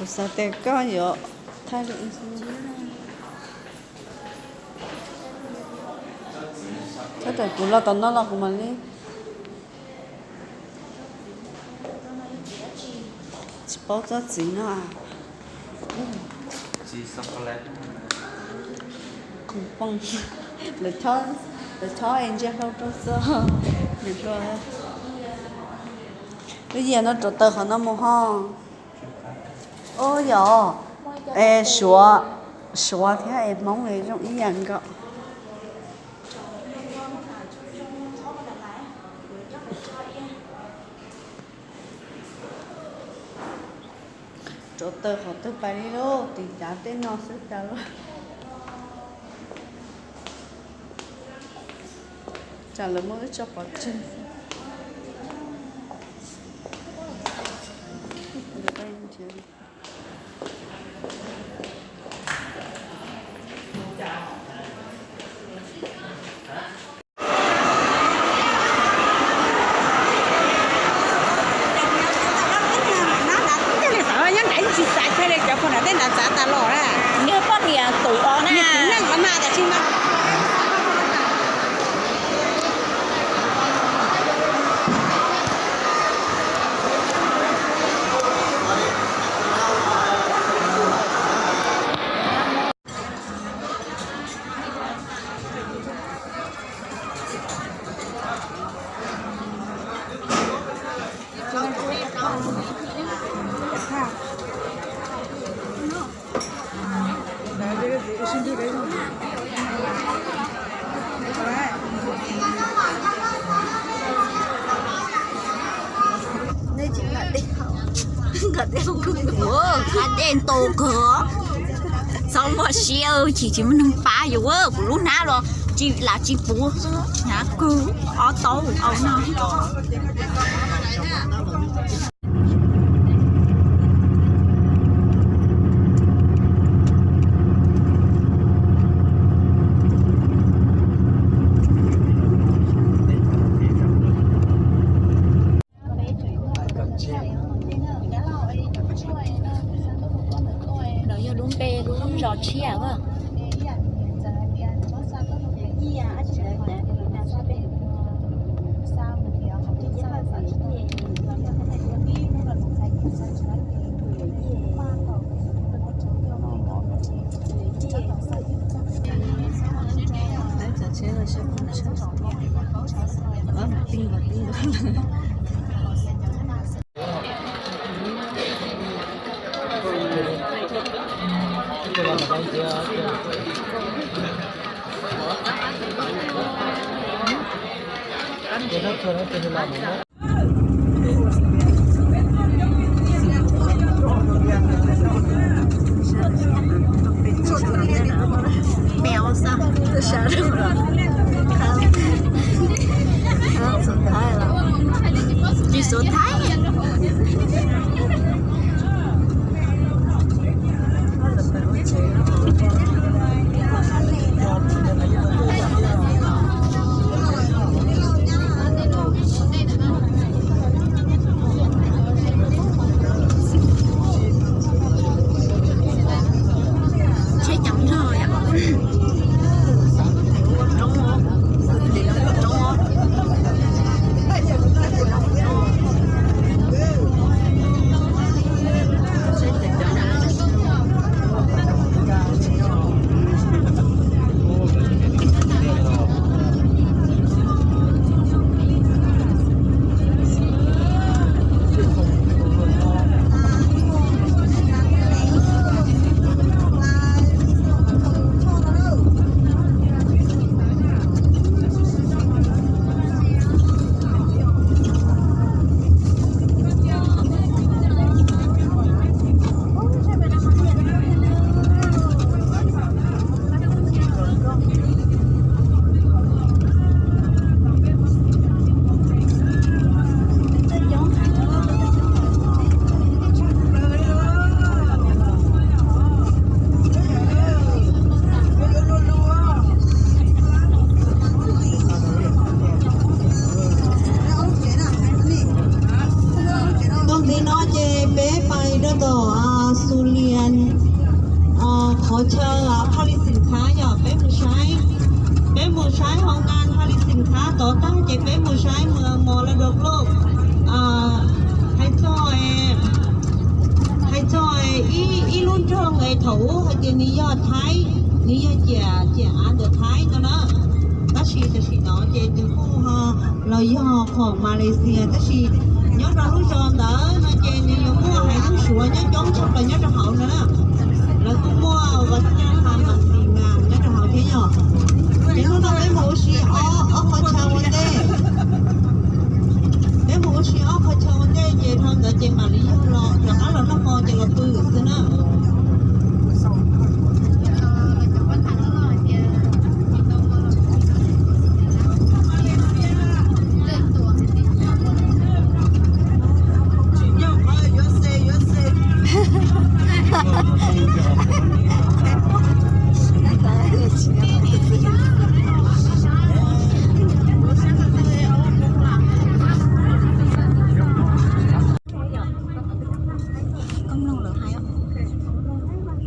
Xav tias koj yuav thaij li, txhob rawm kuv los tom no los kuv mam li tsis paub txog txiv no. Lawv chob es ntsia hlau rau xwb. Lub yias no rauv taws qhov no mus ho. Ub yog, es Suav, Suav thiab es Hmoob es zoo ib yam nkaus. Rauv taws qhov twg pais li lauj, tiv cav tej no xwb cas lauj. Tsam lawv muab wb tso pov tseg. Nyob nram tsis xav chaw li, cov phuam nram tej nram txav tas los na. Nws poj niam tus os na. Nws tus neej qhov mas tas tsis mas. Qab dej nto kawg, txhob muaj siab, chim tsis muaj neeg pab yus, kuv lub hnab los tsis lam tsis puv, hnab kawg, ob tauv au no. No yog lub npe lub zos tshiab a. Chaw Pha Li Xeem Khav yog peb mus saib, peb mus saib hauv Nga Pha Li Xeem Khav tod tag ces peb mus saib mus mos laj dau loj. Hais txog, hais txog ib lub nroog es thaum ub hais tias nws yog Thaib, nws yog ciam, ciam av ntawm Thaib no na. Tab sis tam sim no ces nws kuj ho los yog khoom Malaysia, tab sis nyob rau lub zos ntawd no ces nws yuav muaj haiv neeg Suav nyob coob tshaj plaws nyob rau hauv no na. Lawv kuj muaj ua teb has mas tis nas nyob rau hauv thiab yog. Ces hnub no peb mus ua si ob, ob qhov chaw ua ntej. Peb mus ua si ob qhov chaw ua ntej ces dhau ntawd ces mam li yog los rov qab los noj hmo ces los pw xwb na.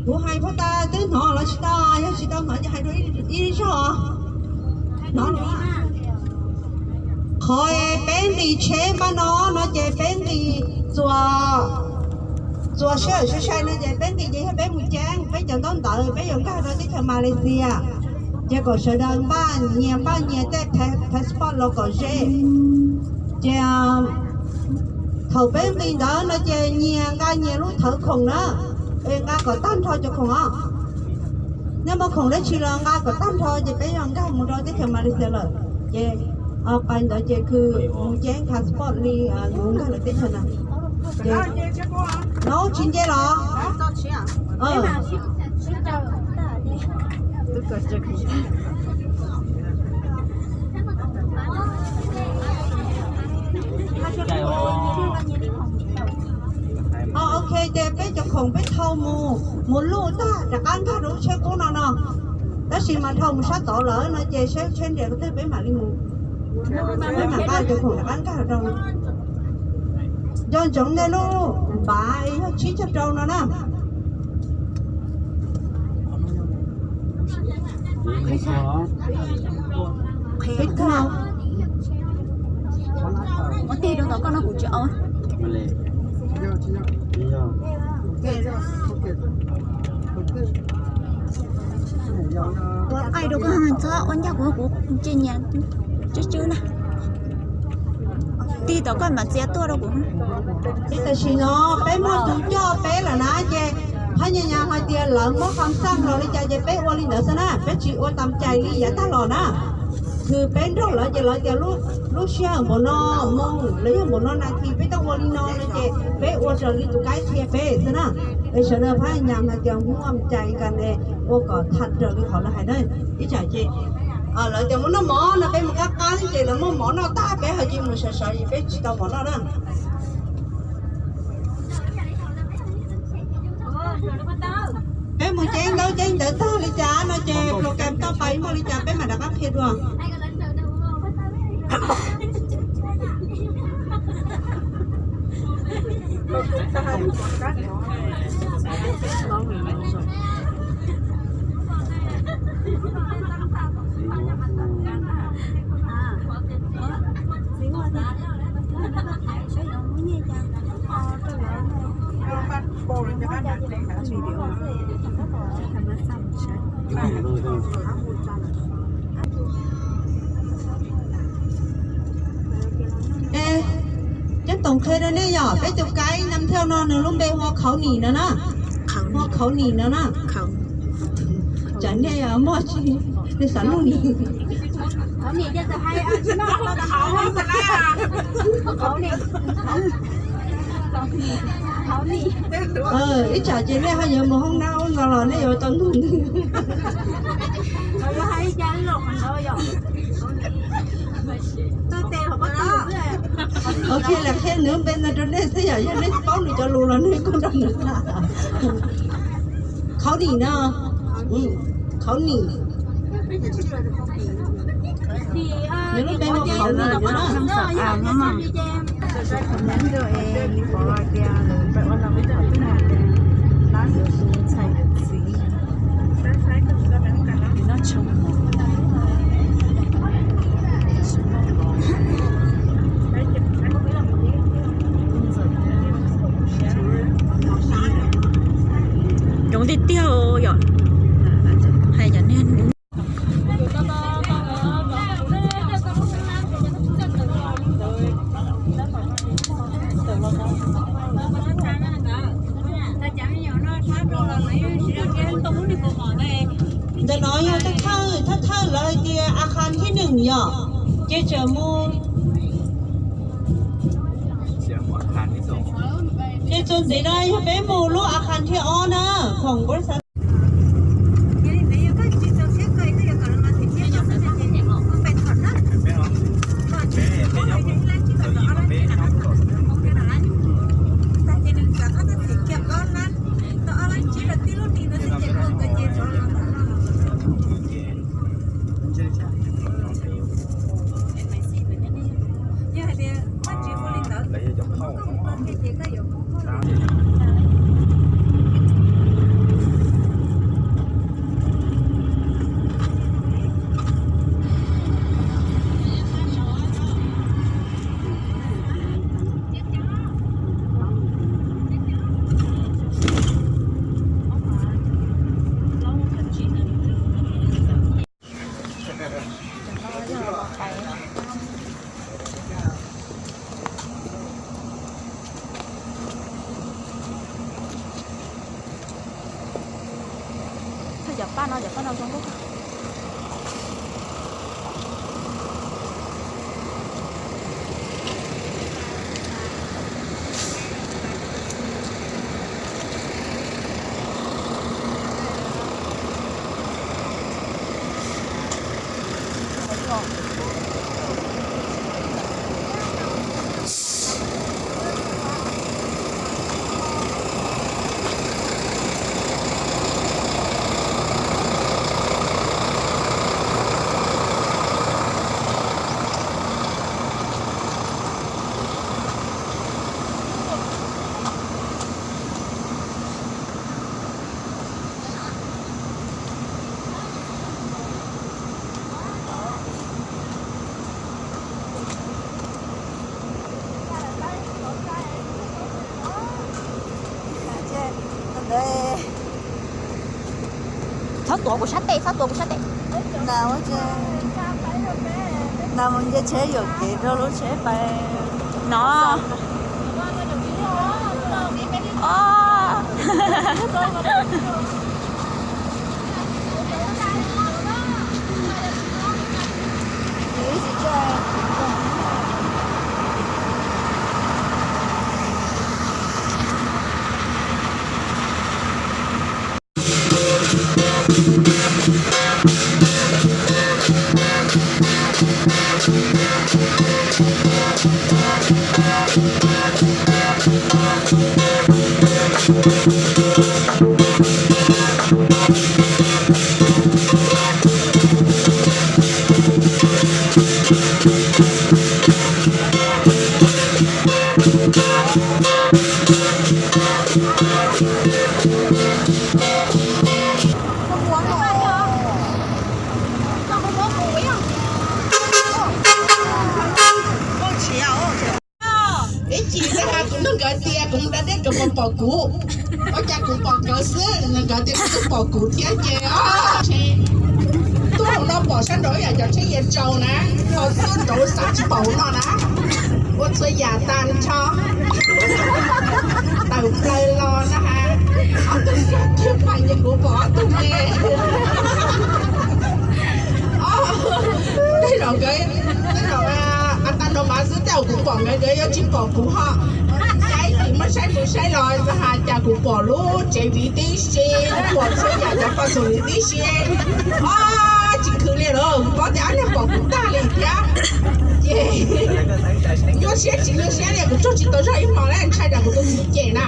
Kuv hais puag ta twb hnov los tsis tau, yog tsis tau hnov ces hais rau ib zog. Hnov los. Qhov peb nqis tsheb npaj no no ces peb nqis txuas, txuas sij hawm sai sai no ces peb nqis ces yog peb mus ceeb, peb cov ntaub ntawv peb yuav nkag rau teb chaws Malaysia. Ces kom sawv daws npaj nyias, npaj nyias tej passport los kom ze. Ces thaum peb nqis ntawd no ces nyias nqa nyias lub thawv khoom na, es nqa kom tag nrho cov khoom os. Nej muaj khoom dab tsi los nqa kom tag nrho ces peb yuav nkag mus rau teb chaws Malaysia lawm. Ces pais ntawd ces kws mus ceeb passport li yuav nkag lawm teb chaws na. Ces no tsis nce los. Ok, ces peb cov khoom peb thau mus, mus luj tag rov qab nkag rau lub tsheb qub no no. Tab sis mas dhau mus sab tod lawm no ces seb tsheb nres qhov twg peb mam li mus, peb mam nqa cov khoom rov qab nkag rau. Nco ntsoov nej lub npav yog tsib caug rau no na. Ua teg rau tom koj no kuv tsis au. Ua qaij rau koj txhob ua ncaj kuv, kuv tsis nyiam tswb tswb na. Tig tom koj mam txiav tuaj rau kuv. Ces tam sim no peb muaj tus coj peb lawm na, ces phab nyas nyas hais tias lawv muab qhov xaj los li cas ces peb ua li ntawd xwb na, peb tsis ua tas cai li yav tag los na. Kws peb nrog lawv ces lawv tias lub sij hawm npaum no moo los yog npaum no nas this peb tau ua li no no ces peb ua raws li tus kaib qhia peb xwb na. Es sawv daws phab nyas hais tias muaj cai kas es ua kom tham raws li qhov lawv hais na. Ib tsam ces lawv tias muab noj mov no peb mus qab qab ces lawv muaj mov noj tag peb ho cia mus sawv sawv es peb tsis tau mov noj na. Peb mus ceeb ntaub ceeb ntawv tag li cas no ces program toj pais muaj li cas peb mam rov qab qhia dua. Cov toom qhia rau nej yom, peb tus kaib nam thauj no nws lub npe hu ua Khauv Nim no na. Hu ua Khauv Nim no na. Tsam nej muaj tsi, nej xav nug nws. Ib tsam ces nej ho yuav mus hoob nab ub no los nej yuav tau nug nws. Ok, lam qhia nws lub npe no rau nej xwb yom, yog nej tsis paub nws cov lus los nej kuj nrog nws tham. Khauv Nim no, Khauv Nim. Nws lub npe hu ua Khauv Nim no na. Tab sis nws tus ntxhais tus txiv Tiag yom, hais cov niag Ntawm no yog thawj thawj, thawj thawj lawv hais tias a khas thib nees yom, ces tseem mus, ces txuas ntxiv no yog peb mus lub a khas thib ob na, khoom npab xav. Cov paj no, cov paj no zoo nkauj. Txhob tuav kuv sab tes, txhob tuav kuv sab tes. Nce tsheb yuam kev rau lub tsheb pais no. Ib chim ntawd kuv nug nkawd tias kuv mus da dej nkawd puas pom kuv, ua cas kuv pom nkawd xwb, nkawd tias kuv twb pom kuv thiab ces. Tuaj hauv no pom sab nraud yam cov tsheb ya tsaus na, ho tuaj nraud xav tsis pom hauv no na. Ua txhua yam tas nrho, tawm plaws los na has. Ob tug kiag pais ces kuv pom ob tug me. Tej zaum nkawd, tej zaum a tas no mas xwb, tej zaum kuv pom nkawd nkawd yuav tsis pom kuv ho. Saib tim muab saib mus saib los has cas kuv pom lub tsev viv tib si, pom txhua yam cov poj xum viv tib si. Ob, tsis khwv li lawm, kuv paub tias ob niag pom kuv tag li thiab. Ces nyuaj siab tsis nyuaj siab li, kuv tsaug tsis tau zog ib hmo na, ntshai tsam kuv tus txiv cem na.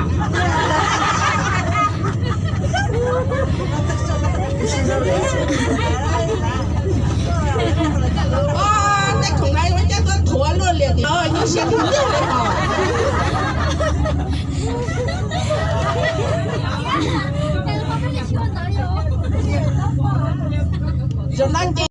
Tej khoom no ua cas tuaj thuav luaj li tiag, nyuaj siab tiag tiag li os. Zaum no ces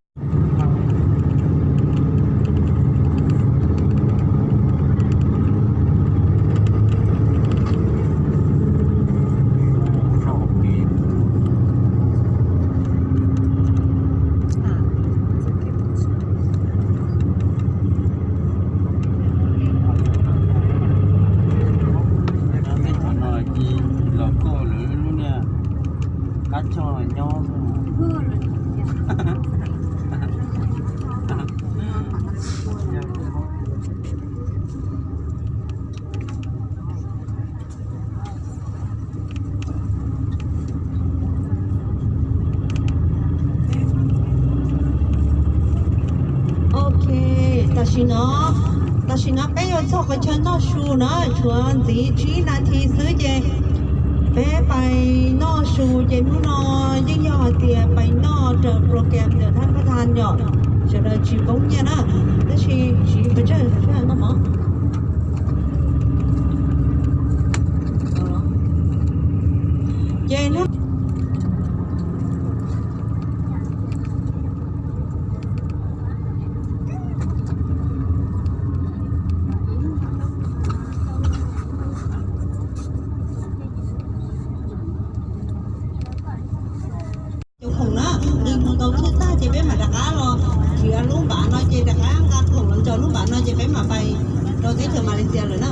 Ab tso nyob. Ok, tam sim no, tam sim no peb yuav txog qhov chaw noj su na, tshuav ntxiv tsib nas this xwb ces peb pais noj su ces hnub no yeej yog hais tias pais noj raws program ntawm thab pab tha yom, sawv daws tsis poob nyiaj na, tab sis siv pes tsawg sawv daws noj mov. Ces hnub cov khoom na, nqis mus tau thwj tag ces peb mam rov qab los nrhiav lub npav no ces rov qab nqa khoom los ntsaws lub npav no ces peb mam pais rau teb chaws Malaysia lawm na.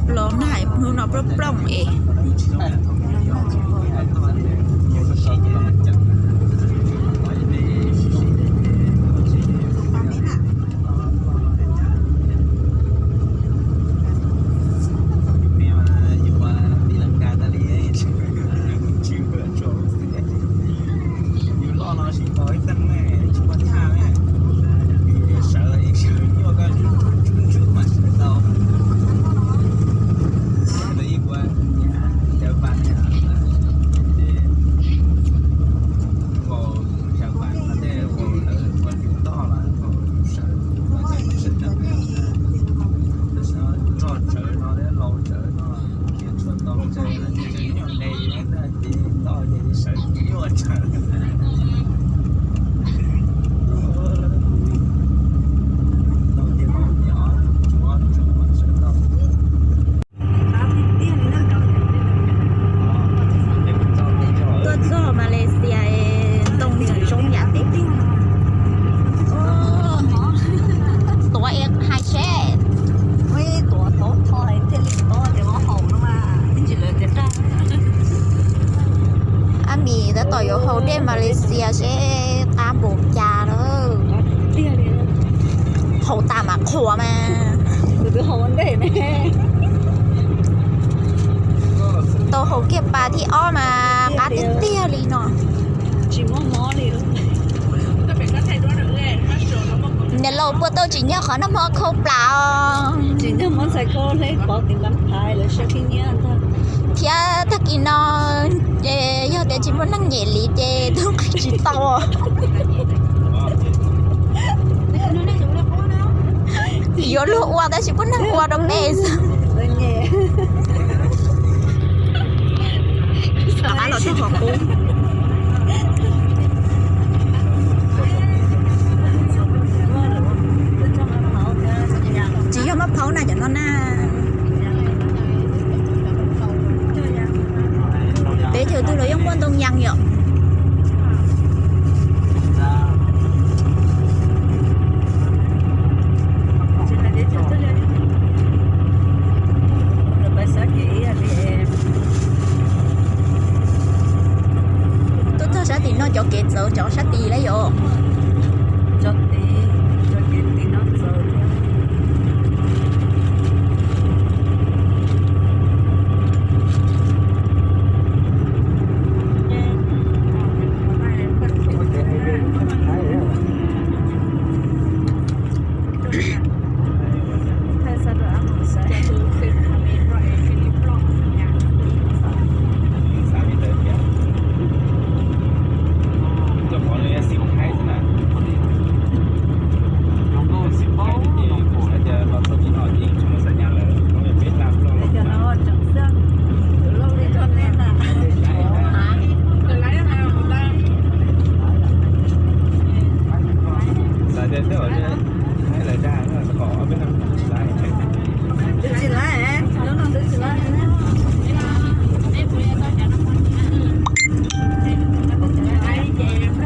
Los nag hnub no plooj plooj es. Yus loj no tsis tau ib teeg ne, tsis muaj thaj ne, sawv ib sawv nyuaj koj ntswb ntswb mas sawv tau. Ib ua caw pas ces vau caw pas no tej vau lawv ua yus toj los vau sawv, sawv tau, roj tsawv no, laus tsawv no, tsuas tau tsawv no ces nyuaj nqe, ces toj ces sawv nyuaj tsawv. Tau ces vau nyom tsuav tsuav sawv tau. Tuaj txog Malaysia ntoo tseem zoo yam tib tiag. Tuav hais seb, tuav tho thiaj li tuav ces muab haus no mas, ib ntsis lawv tias raj. Ab mis tab tom yuav haus dej Malaysia seb qab npaum cas na. Haus tas mam qhuas mas. Tau haus kiag pas thib ob mas Qab tiag tiag li no. Niam laus puas tau tsim nyog qhov nag hmo khau plas os. Thiab tag kis no yog tias tsis muaj neeg nyem li ces twb nqis tsis tau. Yuav luag ua tab sis muaj neeg ua rau peb xwb. Tsis yog maj phaub na cov no na. Peb chaw twg los yeej muaj ntoo yas yom. Tuaj txog sab tim no cov kev txawv cov sab tid lawm yom.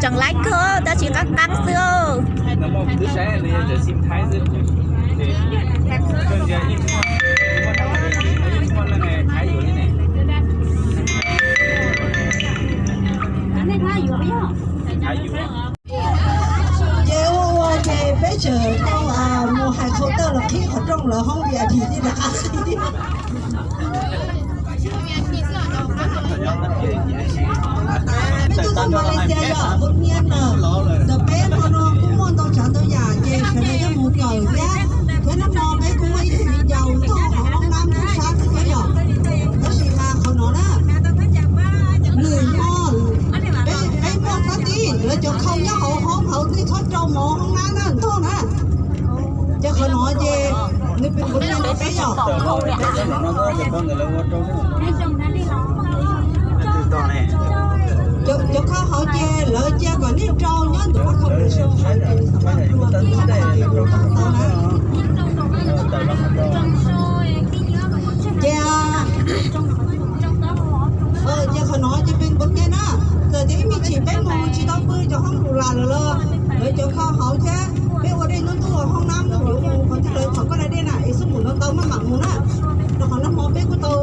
Tseem laib kawg tab sis qab qab xwb. Ces ua ua ces peb tseem tau mus hais qhau tawj los qhib qhov rooj lawv hoob V I P thiab rov qab qhib. Peb tuaj txog Malaysia yom, kuv niam ntawm peb no kuj muaj ntau tsav ntau yam ces sawv daws yeej mus kawm thiab. Thiab hnub no peb kuj muaj ib tug viv ncaus tuaj hauv hoob nab ntug sab thiab yom. Tab sis mas qhov no na, nws muaj, peb muaj sab tid, lawv cov khau nyob hauv hoob hauv twb txhob rau mov hoob nab na ntog na. Ces qhov no ces nws pem kuv niam ntawm peb yom. Cov khau hauv ces lawv cia kom nej rau nyob ntawm qhov khau sawv sawv ces xav pab plua tib tag ces rau tau na. Ces, ces qhov no ces peb npua tiag na, txawm tias ib me chim peb mus tsis tau pw cov hoob lus las lawm los lawv cov khau hauv thiab peb ua dej ntub ntub hoob nab mus yuav mus qhov twg lawv thov koj da dej na es xub mus no tau maj mam mus na. Rau qhov nag hmo peb kuj tau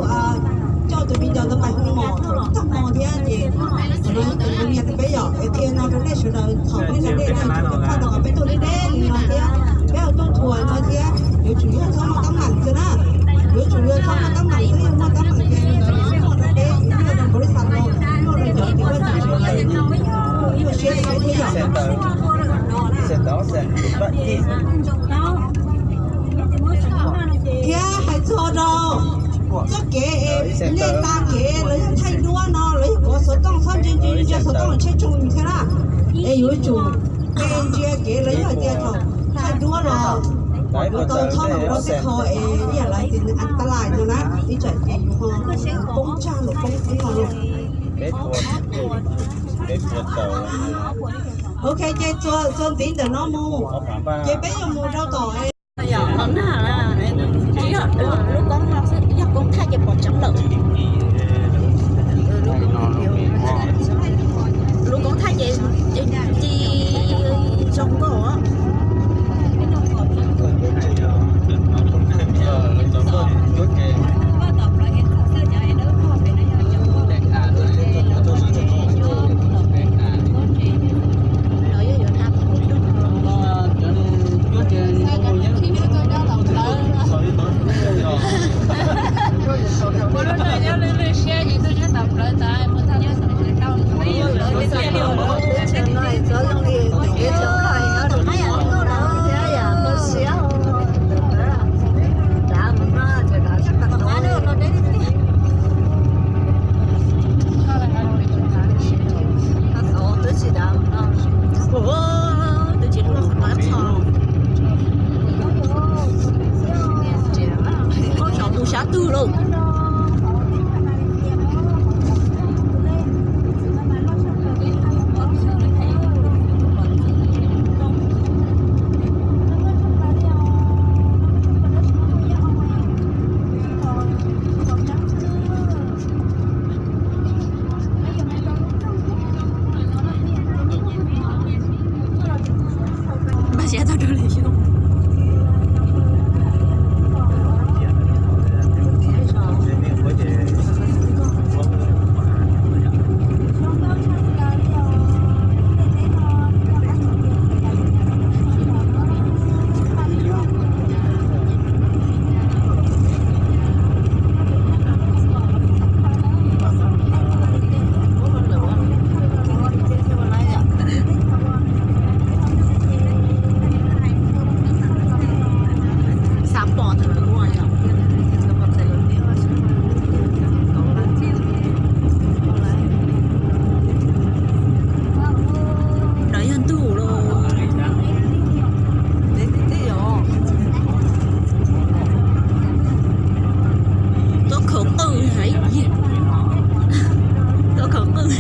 coj tus viv ncaus ntawd pais hu mos tag hmo thiab ces qhov no tus niam rau peb yom es qhia no rau nej sawv daws thaum nej da dej na yuav tsum tau faj rau qhov peb tuaj deb deb li no thiab peb ho tuaj thuam no thiab yuav tsum yog txhob muaj teeb meem xwb na. Yuav tsum yog txhob muaj teeb meem xwb, yog muaj teeb meem ces nws tsis muaj rau peb, nws muaj rau npaum li xav tau, muaj rau cov txiv huab txiv tshua, nyuaj siab rau peb thiab yom. Thiab hais txog rau txoj kev es nej tag kev los yog thaij duab no los yog kov xov tooj txhob ntsia ntsia ntsia xov tooj los tsheb tsoo thiab na. Es yuav tsum ntsia kev los yog tias thaum thaij duab los yuav tau txhob mus rau tej qho es ib yam li tias nws antalais no na, ib tsam ces yus ho poob tsag los poob qhov no los. Ok, ces txuas ntxiv ntawm no mus, ces peb yuav mus rau tom lub koob no xwb, yog koob thaij ces pom tseeb lawm. Lub koob thaij ces ci zoo nkauj. Mus sab twg lauj? Npaj siab tau rau lwm xyoo. Xav pom tus lawv ua yom. Lawv yog ntuj los. Tuaj khawv qwj, tuaj khawv qwj.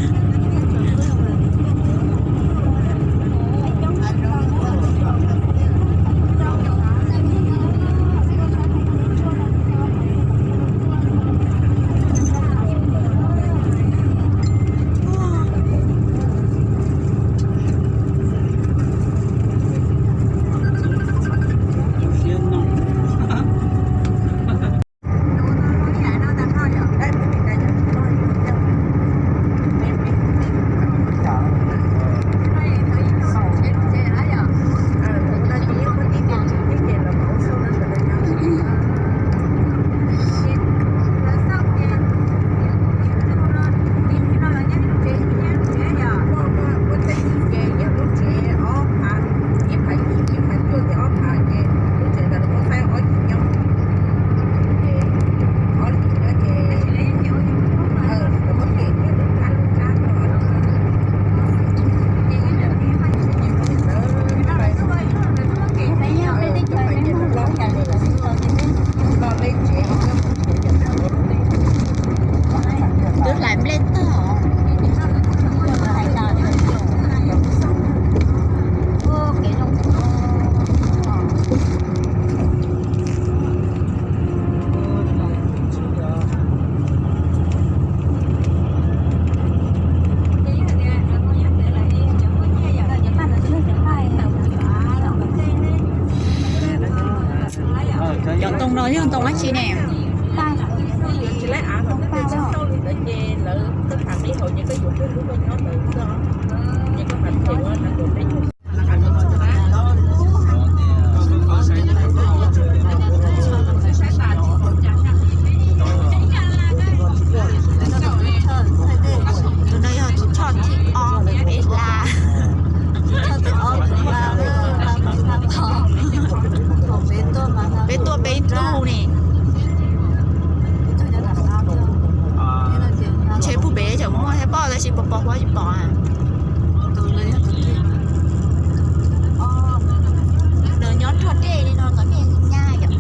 Twb hlais nplej tag. Cov ntoo no yog ntoo dab tsi ne? Tus no yog tus choj thib ob peb hla. Peb tuaj peb ntuj ne. Ntshe puag pem tseem muaj thiab pob, tab sis pos pos huab tsis pom. Lawv nyob ruaj dej li no txom nyem nyaj yom.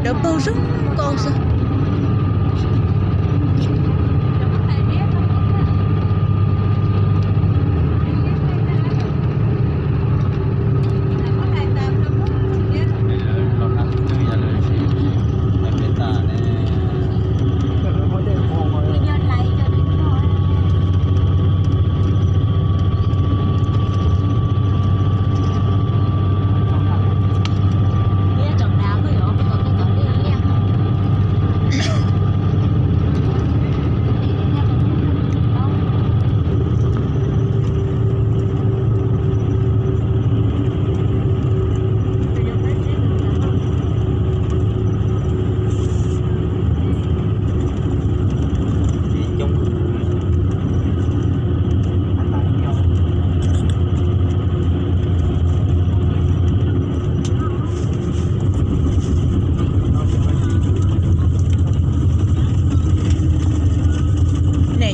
Cov paug zoo nkauj xwb.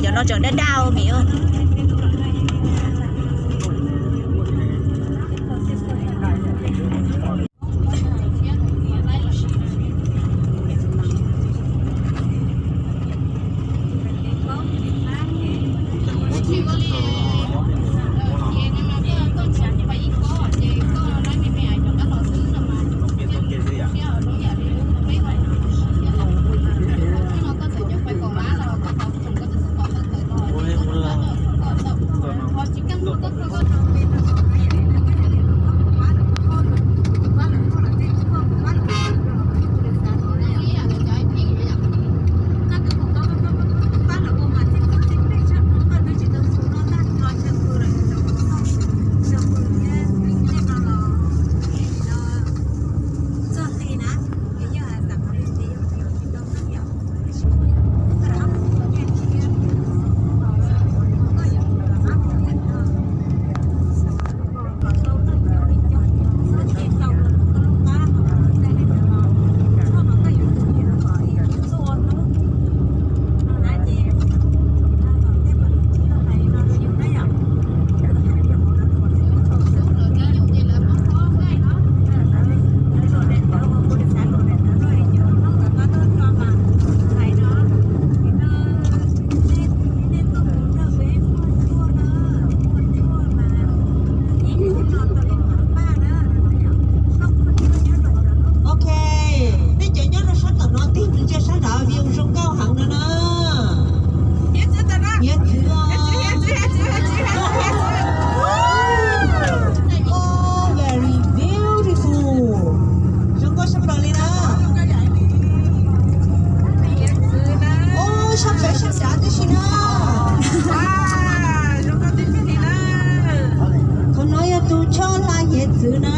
Cov no tseem daj daj ua miv. Ok, nej cov nyob rau sab tom no tig mus ntsia sab nrad view zoo nkauj heev no na. Hiav txwv os. Oh, very beautiful. Zoo nkauj sab plaws li na. Oh, sab pem sab nrad tib si na. Qhov no yog tus choj hla hiav txwv na.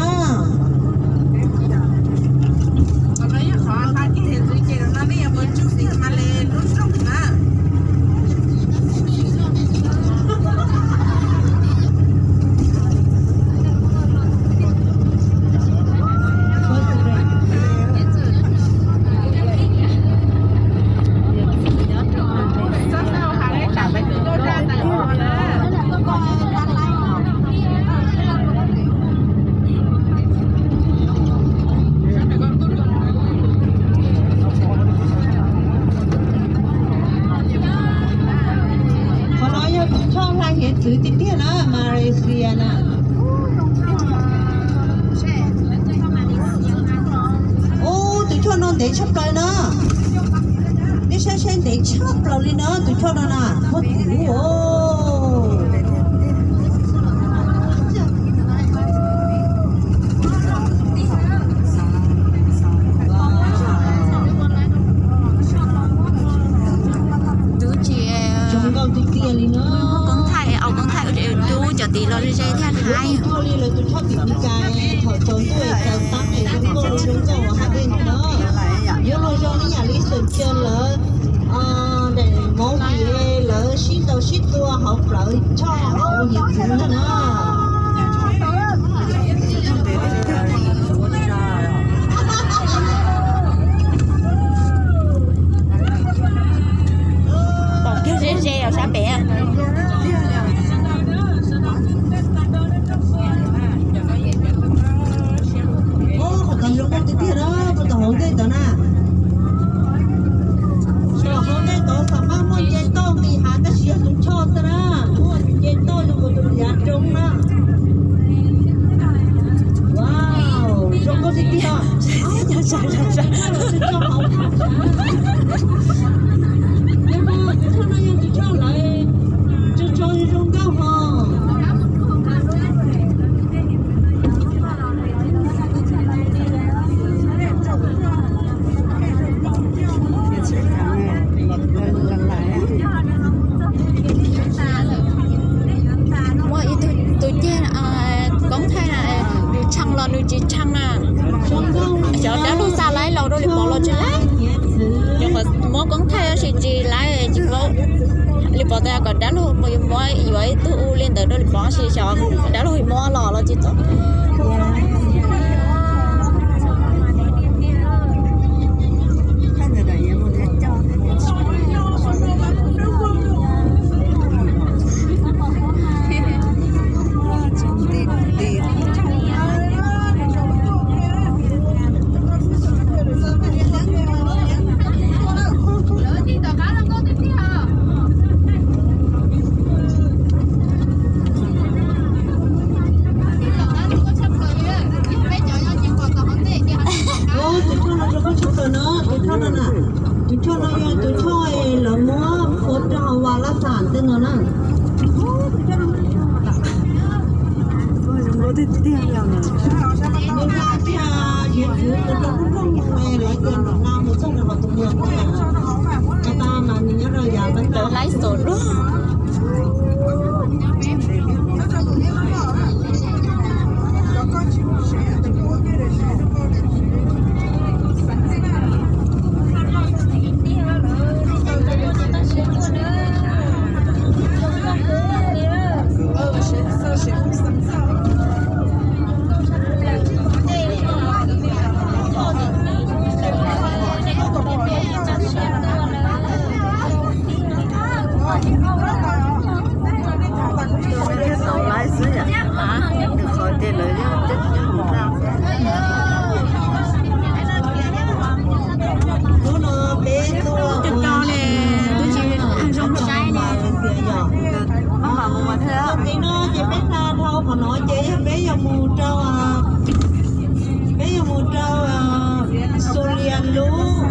Qhov no yog tus choj hla hiav txwv tiag tiag na, Malaysia na. Ub, tus choj no ntev tshaj plaws na. Nej saib saib ntev tshaj plaws li na, tus choj no na, huab kuv os. Zoo nkauj tiag tiag li na. Koob thaij, au koob thaij, cov tim los ze ze thiab hais. Zoo nkauj li lawv tus choj tim Meskas thaum tsaus ntuj tsaus tab es zoo nkauj zoo nkauj hais dej no. Yuav luag zoo ib yam li xwm txheej lawv, daim movie lawv sib ntaus sib tua hauv plawv choj hauv hiav txwv na. Pom kiag ze ze os sab pem. Qhov tod zoo nkauj tiag tiag na, puag tom hauv ntej tod na. Muaj ib tug tus ceg koob thaij na, nws tshee los nws tsis tshee na. Xyov dab laug xa laib los rau Lis Pov los tsis laib. Nyuam qhuav muab koob thaij tab sis tsis laib, tsis paub. Lis Pov tias kom dab laug mus yuav muab yuav ib tug u li ntawd rau Lis Pov, tab sis xyov dab laug muab los los tsis tau. Tus choj no rau koj tshaj plaws no, tus choj no na, tus choj no yog tus choj lawv muab khuam rau hauv Vas Laj Xam tej no na. Nws nqa kiag yim txwv mus rau lub rooj mus, lawv tias nws nqa mus txog rau hauv tus muag, tas mas nws nyob rau yav ntawd. Tau laib xwb yom, nws qhov tias lawv yog coob nyob hauv naj. Hnub no peb tuaj ua zoo saib ne. Peb no ces peb hla dhau qhov no ces yog peb yuav mus rau, peb yuav mus rau Xus Lias lub